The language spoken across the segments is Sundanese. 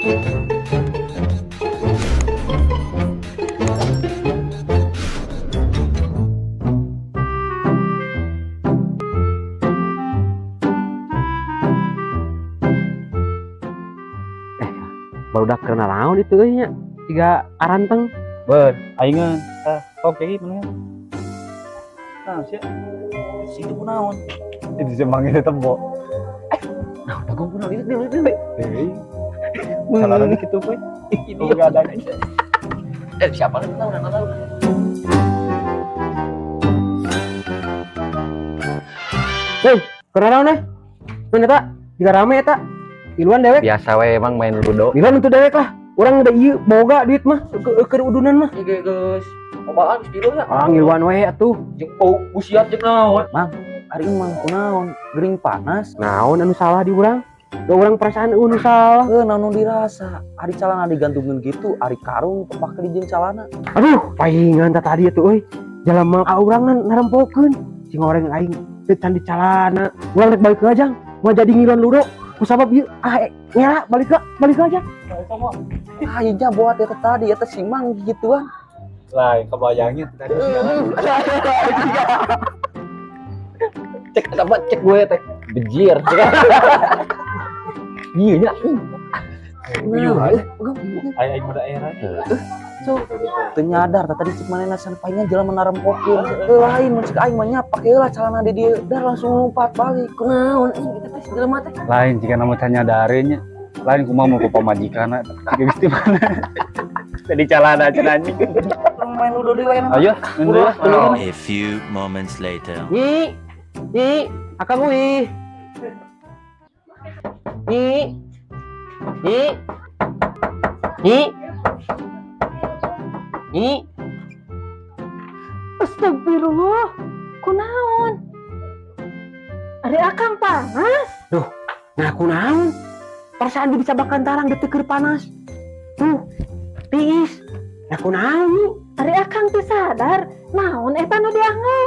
Barudak keur naon itu euy nya? Siga aranteng. Ber, aing tah, oke mana? Nah, sia. Situ kunaon? Itu semang itu tempo. Nah, dagong kunaon itu itu itu. Hei. Salah lagi kitu poe. Ini Enggak ada. Eh, siapa lagi tahu enggak tahu. Hei, keur naon eh? Mana eta? Jiga rame eta. Iluan dewek. Biasa we emang main ludo. Iluan untuk dewek lah. Urang udah ieu boga duit mah keur udunan mah. Ieu geus. Obaan geus tilu nya. Ah, ngiluan we atuh. Jeung bau busiat jeung naon? Mang, ari emang kunaon? Gering panas. Naon anu salah di urang? Da urang perasaan eueuh nu salah. Heuh, naon nu dirasa? Ari calana digantungkeun gitu, ari karung kepake di jeung calana. Aduh, paingan tah tadi atuh euy. Jelema ka urang narempokeun. Sing goreng aing teu can di calana. Urang rek balik ke jang. Mau jadi ngiluan ludo. Ku sabab ieu ah ngera balik ke aja. Ah, ieu nya buat eta tadi eta si Mang gituan. Lah, kebayangnya tadi. Cek apa cek gue teh. Bejir. Iya nya. Nah, aing aing pada era. Teu nyadar tah tadi cek manehna san paingan jelema narempokeun. Heuh lain mun cek aing mah nya pake heula calana di dieu. Dar langsung lompat balik. Kunaon euy eta teh si jelema teh. Lain jika nama tanya nyadarin nya. Lain kumaha mau ku pamajikanna jika geus di mana. Tadi calana cenah anjing. Main ludo deui wae. Ayo, main dulu lah. A few moments later. Nyi, Nyi, akang uih. Nyi, Nyi, Nyi, Nyi. Astagfirullah, kunaon? Ari akang panas. Duh, nah kunaon? Perasaan dia bisa bahkan tarang detik keur panas. Tuh, tiis. Nah kunaon Nyi? Ari akang teu sadar, naon eta nu dianggo?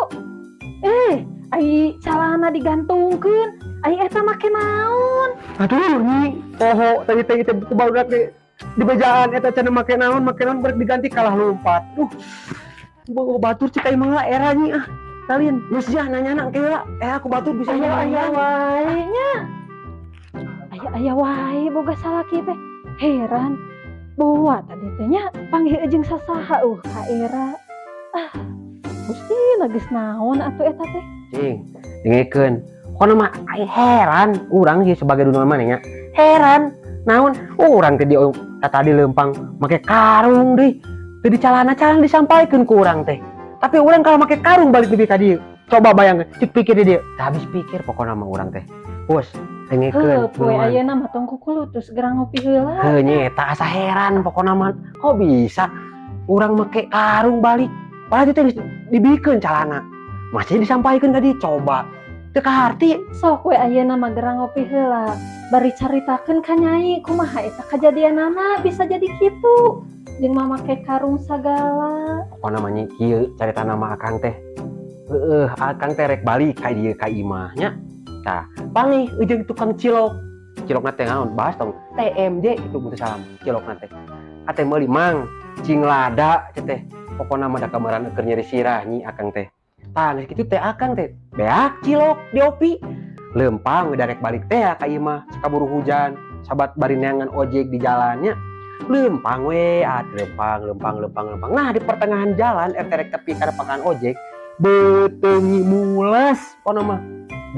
Eh, ai calana digantungkeun, ai eta make naon? Aduh, Nyi, poho tadi teh teh ku barudak di bejaan eta cenah make naon berek diganti kalah lompat. Duh. Bawa batur cek aing mah era Nyi ah. Salin, geus jah nanya nak heula. Eh aku batur bisa Aya aya nanya. wae nya. Aya aya wae boga salaki teh. Heran. Boa tadi teh nya panggih jeung sasaha ka era. Ah, Gusti geus naon atuh eta teh? Cing, dengekeun. Kono mah aing heran urang sih sebagai dunia mana nya. Heran. Naon urang teh di tadi lempang make karung deui. Teu di calana-calana disampaikeun ku urang teh. Tapi urang kalau make karung balik lebih ka dieu. Coba bayangkeun, cik pikir di dieu. Teu habis pikir pokona mah urang teh. Bos, dengekeun. Heuh, poe ayeuna mah tong kukulutus geura ngopi heula. Heuh nya eta asa heran pokona mah. Kok bisa urang make karung balik? Padahal itu geus dibikeun calana. Masih disampaikan tadi coba. Teu kaharti. Sok we ayeuna mah geura ngopi heula. Bari caritakeun ka Nyai kumaha eta kajadianana bisa jadi kitu. Jeung mah make karung sagala. Pokona mah nyi kieu carita nama akang teh. Heeh, akang teh rek balik ka dieu ka imah nya. Tah, panggih jeung tukang cilok. Cilokna teh naon? Bahas tong TMJ itu butuh salam cilokna teh. Ate meuli mang cing lada cek teh. Pokona mah da kamaran keur nyeri sirah nyi akang teh. Tah, geus kitu teh akang teh beak cilok diopi. Lempang udah rek balik teh ka imah sakaburu hujan, sabat bari neangan ojek di jalannya. Lempang we, ah lempang, lempang, lempang, lempang. Nah, di pertengahan jalan rek tepi kana pangkalan ojek, beuteung mules pokona mah.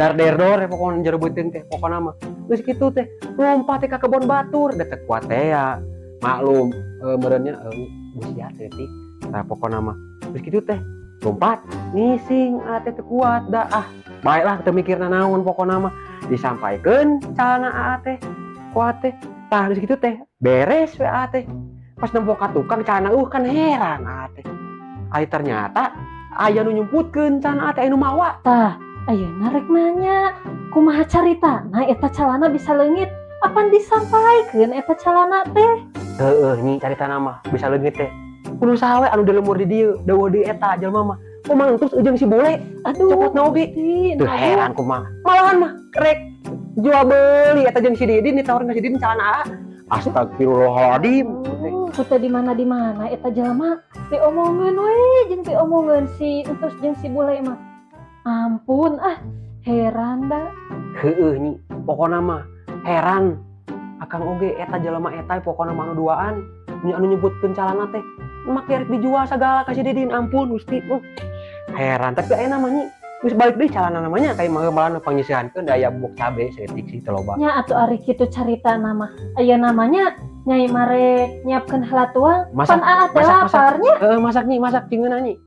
Dar der dor ya pokona jero beuteung teh pokona mah. Geus kitu teh, lompat teh ka kebon batur, da teu kuat teh ya. Maklum, meureunnya busiat leutik. Tah pokona mah. Geus kitu teh, lompat ngising ah teh teu kuat da ah. Baiklah teu mikirna naon pokona mah. Disampaikeun calana aa teh, kuat teh. Tah geus kitu teh, beres we aa teh. Pas nempo ka tukang calana kan heran aa teh. Ai ternyata aya nu nyumputkeun calana aa teh anu mawa. Tah, ayeuna rek nanya, kumaha caritana eta calana bisa leungit? Apan disampaikeun eta calana teh? Heueuh nyi caritana mah bisa leungit teh. Kudu saha we anu di lemur di dieu, deueuh deui eta jelema mah. Kumaha terus ujung si bule. Aduh, Copot na oge. Gusti, Tuh naon? heran kumaha. Malahan mah rek jual beli eta jeung si Didin ditawarin ka si Didin calana aa. Astagfirullahaladzim. Oh, kuta di mana eta jelema diomongeun we jeung diomongeun si Entus jeung si Bule mah. Ampun ah, heran da. Heueuh, Nyi, pokona mah heran. Akang oge eta jelema eta pokona mah anu duaan. Nya anu nyebutkeun calana teh make rek dijual segala ka si Didin, ampun Gusti. Oh, heran, tapi aya namanya geus balik deui calana namanya kayak mah malah nu pangnyeusihankeun da aya bubuk cabe saeutik sih teu loba. Nya atuh ari kitu carita nama. Aya namanya Nyai marek nyiapkeun heula tuang. Masak, Pan aa teh masak, masak. laparnya. Heeh, masak, Nyi, masak cingeuna, Nyi.